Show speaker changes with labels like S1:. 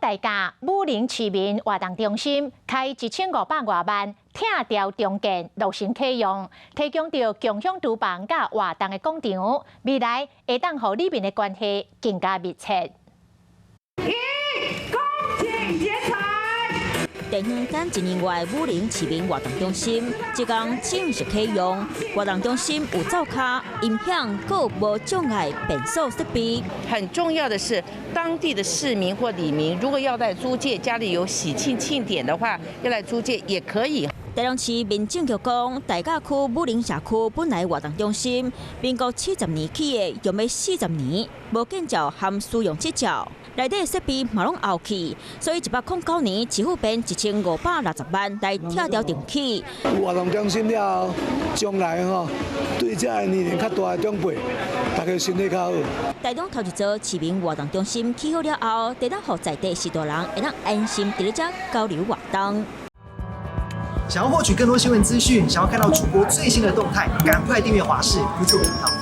S1: 大甲武陵市民活動中心開1500外萬拆掉重建落成啟用，提供著共享廚房佮活動的廣場，未來會當予里民的關係更加密切。
S2: 一，恭請剪彩。
S3: 地方等一年外，武陵市民活動中心這工正式啟用。活動中心有灶跤、音響、閣無障礙便所設備。
S4: 很重要的是，當地的市民或里民，如果要來租借，家裡有喜慶慶典的話，要來租借也可以。
S3: 台中市民政局講，大甲區武陵社區本來活動中心，民國70年起的，用欲40年，無建照含使用執照，內底設備嘛攏後去，所以109年市府編1560萬來拆掉重起。
S5: 活動中心了後，將來吼對這个年齡較大的長輩，大家身體較好。
S3: 台中頭一座市民活動中心起好了後，會當予在地序大人會當安心佇咧遮交流活動。
S6: 想要獲取更多新聞資訊，想要看到主播最新的動態，趕快訂閱華視 YouTube 頻道。